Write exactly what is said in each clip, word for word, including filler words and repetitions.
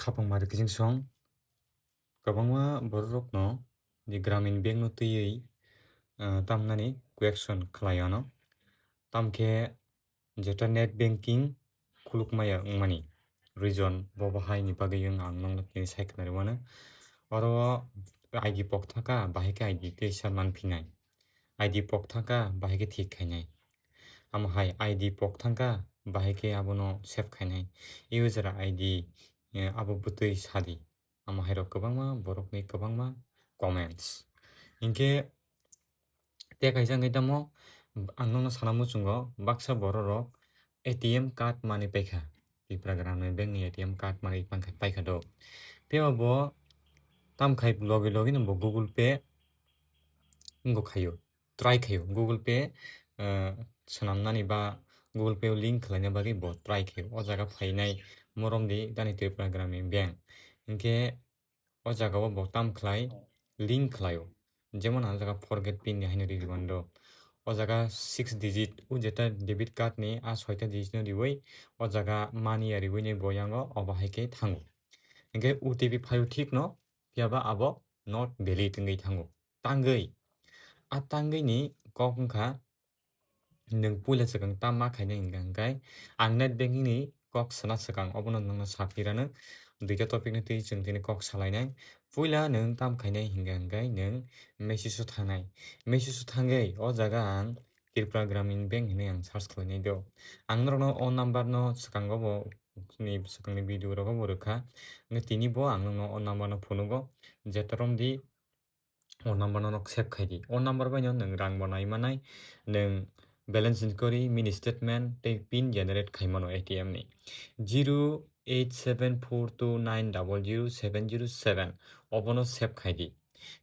Khapang mari kiching song, kwbangma bororokno di Gramin Bank no twiwi, ah, tamnani question khlai ano. Tamkhe jeta net banking khulukmaya wngmani reason bo bahai ni bagwi wng ang nokno tini sai khna rwmano. Oro I D pok thaka bahai khe I D teisa man phinai. I D pok thaka bahai khe thik khainai. Amo hai I D pok thangkha bahai khe abono save khainai. User I D, eh, abo bwtwi sadi. Amo hai rok kwbangma borokni kwbangma comments. Hinkhe tei kaisa wngwi tamo ang nokno sana muchungo baksa bororok A T M card manwi paikha. Tipra Gramin Bank ni A T M card manwi pankha, paikha do. Phiya bo tamkhai logi logi no bo Google Pay wngkha khaio. Try khaio, Google Pay, eh, swnamnani ba Google Pay o link khlaina bagwi bo try khaio. O jaga phainai morom di dani Tripura Gramin Bank. Hinkhe o jaga o bo tam khlai link khlaio. Jemon ang jaga forget pin ni haino riri mando. O jaga six digit o jeta debit card ni a soita digit no riwi o jaga mani ya riwi ni bo yango obo hai khe thango. Hinkhe O T P phaio thik no, phiya ba abo not valid wngwi thango. Tangwi. A tangwi ni kok wngkha nwng puila swkang tam ma khainai hingka hingkai ang net banking ni kok sana swkang obono nwngno saphi rano. Duita topic no twi chwng tini kok salainai. Puila nwng tam khainai hingka hingkai nwng message o thangnai. Message o thangwi o jaga ang Tripura Gramin Bank hinwi ang search khlainai do. Ang norokno o number no swkango bo ni swkangni video rogo bo rwkha. Tini bo ang nokno o number no phunugo. Jetorom di o number no nok save khai di. O number bai no nwng rang bo nai manai, nwng balance inquiry, mini statement tei pin generate khai mano A T M ni. Zero eight seven four two nine double zero seven zero seven obono save khai di.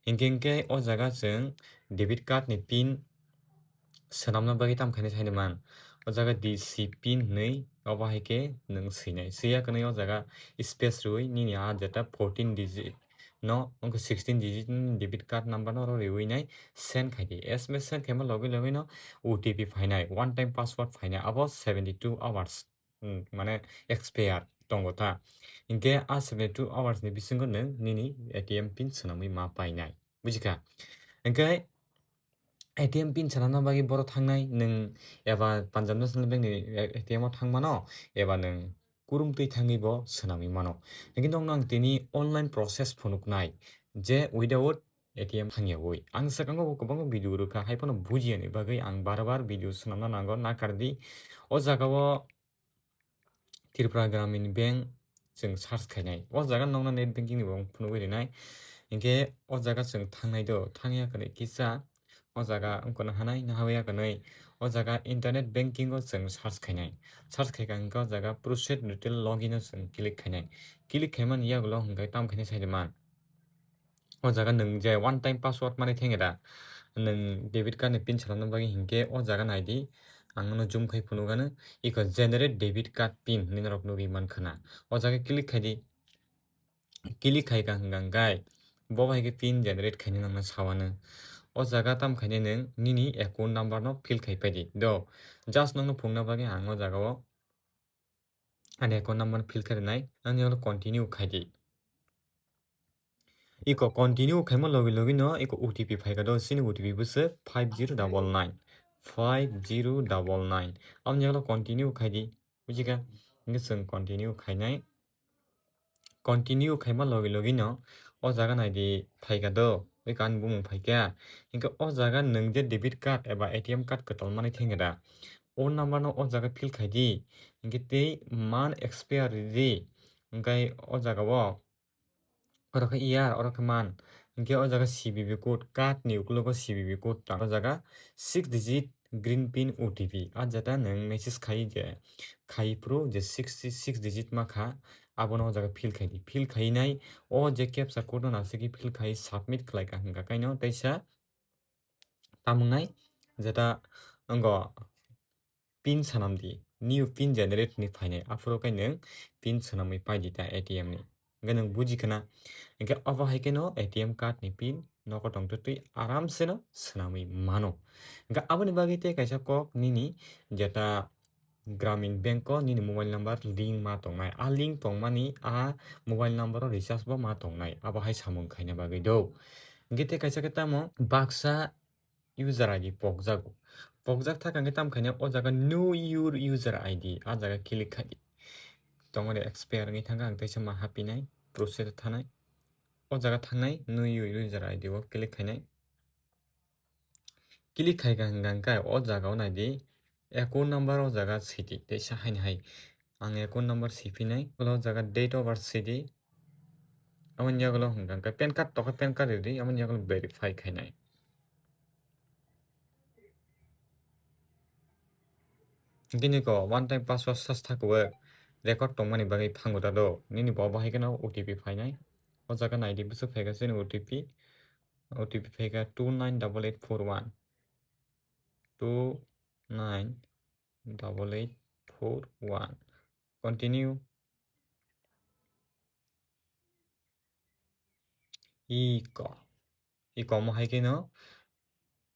Hinkhe hinkhe o jaga chwng debit card ni pin swnamna bagwi tam khainai saini man. O jaga D C pin hinwi obo hai khe nwng swinai. Swiya kwnwi o jaga space rwui nini a jeta fourteen digit no wngkha sixteen digit ni debit card number no oro riwi nai send khai di. S M S send khaima logi logi no O T P phainai, one time password phainai, abo seventy two hours, hmm, mane expire tongo ta. Hinkhe a seventy two hours ni bisingo nwng nini A T M pin swnamwi ma painai. Bujikha? Hinkhe A T M pin swnamna bagwi boro thangnai nwng eba Punjab National Bank ni A T M o thang mano, eba nwng kurum twi thangwi bo swnamwi mano. Hinkhe nokno ang tini online process phunuknai je without A T M thangyawi. Ang swkango bo kwbangma video rwkha, hai phano bujiya ni bagwi ang bar bar video swnamna nango, nakardi. O jaga o Tripura Gramin Bank chwng search khainai. O jaga nokna net banking ni bo phunugwi rinai. Hinkhe o jaga chwng thangnai do, thangya kwnwi kisa. O jaga wngkha na hanai, na hawya kwnwi. O jaga internet banking o chwng search khainai. Search khaika hinkhe o jaga process detail login o chwng click khainai. Click khaimani yagulo hinkhe tam khainai saidi man. O jaga nwng je one time password manwi thengeda, nwng debit card ni pin swnamna bagwi hinkhe o jaga naidi, ang nono zoom khai phunukgano, iko generate debit card pin hinwi norok nugwi mankha na. O jaga click khaidi, click khaika hwnka hwnkhe bo bai khe pin generate khainai nangna sawano. O jaga tam khainai nwng nini account number no fill khai paidi. Do, just nokno phunukna bagwi ang o jaga o ani account number fill khai rwnai, ani ulo continue khai di. Iko continue khaima logi logi no iko O T P phaika do, chini O T P bwswk five zero double nine, five zero double nine. Aboni ulo continue khai di, bujikha? Hinkhe chwng continue khainai. Continue khaima logi logi no o jaga nai di phaika do, iko ani bumung phaikha. Hinkhe o jaga nwng je debit card eba A T M card kwtal manwi thengeda, o number no o jaga fill khai di, hinkhe tei man expire ridi, hinkhe o jaga o oro khe year, oro khe man, hinkhe o jaga C V V code, card ni ukulogo C V V code tang, o jaga six digit green pin O T P, a jeta nwng message khai je, khai phuru je sixty six digit ma kha, abono o jaga fill khai di, fill khai nai, o je captcha code no naisingwi fill khai submit khlai kha hwnka kaino teisa. Tamo wngnai jeta wngkha pin swnam di, new pin generate hinwi phainai, aphuru khe nwng pin swnamwi pai di ta A T M ni. Hwnkhe nwng buji khna, hwnkhe obo hai kheno A T M card ni pin nogo tongtwtwi aram seno swnamwi mano. Hwnkhe aboni bagwi tei kaisa kok nini jeta Gramin Bank o nini mobile number link ma tongnai. A link tongmani a mobile number o recharge bo ma tongnai. Abo hai samung khaina bagwi do. Hingke tei kaisa khe tamo baksa user I D pokjago. Pokjak thaka hingke tam khaina o jaga know your user I D. A jaga click khai di. Tongmani expire wngwi thangkha ang teisa ma hapinai, process thanai. O jaga thangnai know your user I D o click khainai. Click khai ka hingka hingka o jaga o nai di, account number o jaga sidi, teisa haini hai. Ang account number siphinai, ulo o jaga date of birth sidi. Aboni yagulo hingka hingka pan card tokha pan card ridi, aboni yagulo verify khainai. Hingke niko one time password sas thakuwe record tongmani bagwi phango ta do. Nini bo bahai khe no O T P phainai. O jaga nai di bwswk phaikha chini O T P. O T P phaikha two nine double eight four one. Two nine double eight four one. Continue. Iko. Iko mo hai khe no,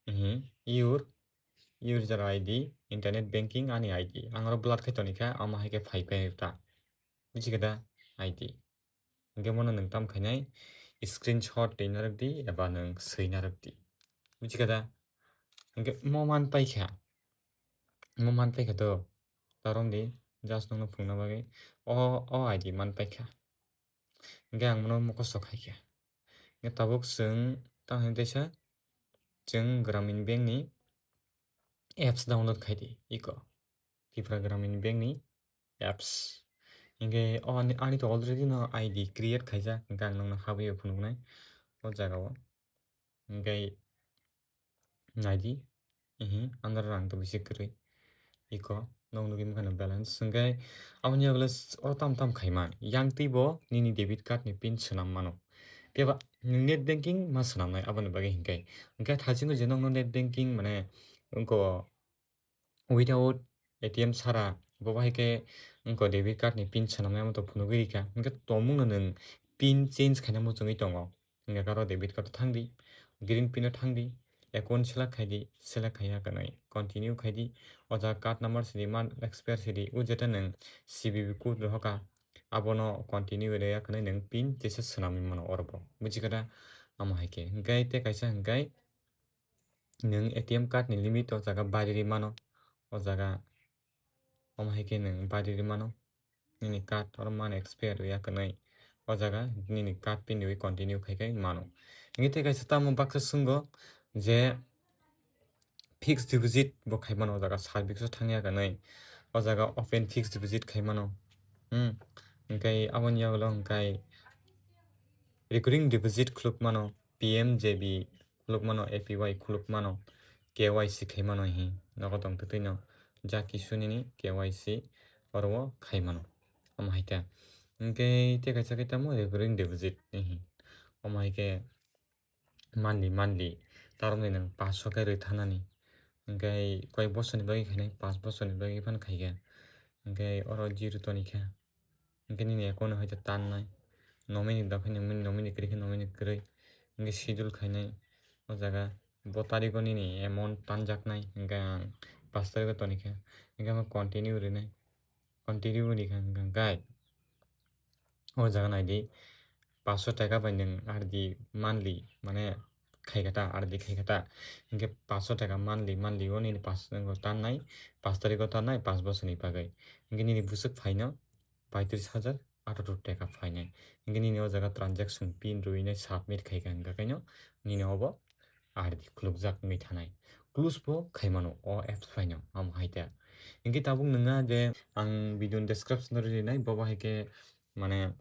mhm, your, your user I D, internet banking ani I D. Ang oro blood khai toni kha, amo hai khe phai phai ta. Buji khe da I D. Hingke mono nwng tam khainai screenshot twi narwk di eba nwng swi narwk di. Buji khe da? Hingke mo man pai kha. Mo man pai kha to. Tarom di just nwngno phungna bagwi. O, o I D man pai kha. Hingke ang mono mokhosto khai kha. Hingke tabuk chwng tang hwn teisa chwng Gramin Bank ni apps download khai di iko. Tripura Gramin Bank ni apps. Hingke o ani, ani to already no I D create khaijak, hingke ang nokno habwi phunuknai o jaga o. Hingke nai di, ihi, andro rang to bisi kwrwi. Iko, nok nugwi mano balance. Hingke aboni yagulo s-, o tam tam khaima. Yang twi bo nini debit card ni pin swnam mano. Phiya ba nwng net banking ma swnamnai aboni bagwi hingke. Hingke thaisingo je nokno net banking mane wngko without A T M sara, bo bahai khe wngkha debit card ni pin swnamnai amo to phunugwi rikha. Hingkhe tongmungno nwng pin change khaina muchungwi tongo. Hingkhe aro debit card o thangdi, green pin o thangdi, account select khaidi, select khaiya hwnwi continue khaidi. O jaga card number sidi, man expire sidi, o jeta nwng C V V code rohorkha, abono continue rwya hwnwi nwng pin teisa swnamwi mano oro bo. Buji kha da? Amo hai khe. Hingkhe tei kaisa hingkhe nwng A T M card ni limit o jaga bariri mano, o jaga omo hai khe nwng bariri mano, nini card oro mano expire wngya hwnwi, o jaga nini card pin riwi continue khai khai mano. Hingkhe tei kaisa tamo baksa swngo je fixed deposit bo khai mano, o jaga service o thangya hwnwi, o jaga open fixed deposit khai mano. Hmm, hingkhe aboni yagulo hingkhe recurring deposit khuluk mano, P M J B khuluk mano, A P Y khuluk mano, K Y C khai mano hi nogo tong twtwi no, ja kisu nini K Y C oro o khai mano. Omo hai khe, hingkhe tei kaisa khe tamo recurring deposit ni hi, omo hai khe monthly monthly tarwk ni nwng paanch sho khe rwi thanani, hingkhe koi bosor ni bagwi khainai, paanch bosor ni bagwi phano khai khe, hingkhe oro zero toni khe. Hingkhe nini account no hai ta tannai. Nominee da phai nominee, nominee kwrwi khe nominee kwrwi. Hingkhe schedule khainai. O jaga bo tarikgo nini amount tanjaknai. Hingkhe ang paanch tarikgo toni khe. Hingkhe ang continue rinai. Continue ri kha hingkhe ang gai. O jaga nai di. Paanch sho taka bai nwng R D monthly, mane, khai kha ta, R D khai kha ta. Hingkhe paanch sho taka monthly, monthly o nini paanch, tannai, paanch tarikgo tannai, paanch bosor ni bagwi. Hingkhe nini bwswk phaino paitris hajar atharo taka phainai. Hingkhe nini o jaga transaction pin rwinai submit khai kha hingkha khaino nini obo R D khulukjak wngwi thanai. Close bo khai mano o apps phaino, amo hai ta. Hingkhe tabuk nwng je ang video ni description o rinai, bo bahai khe mane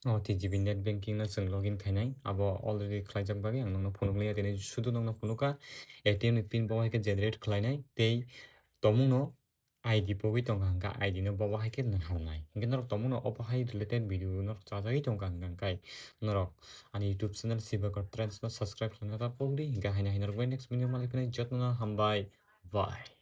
o T G B net banking no chwng login khainai. Abo already khlaijak bagwi ang nokno phunuk liya, tini sudu nokno phunukha A T M ni pin bo hai khe generate khlainai tei tongmungno I D pogwi tongkha hwnkha, I D no bo hai khe nang harnai. Hwnkhe norok tongmungno obo hai related video norok chajagwi tongkha hwnkha hwnkhe norok ani YouTube channel Sibakar Trends no subscribe khlaina ta pokdi, hwnkhe haino haino norok bai next video malai phinai, jotno no hambai, bye.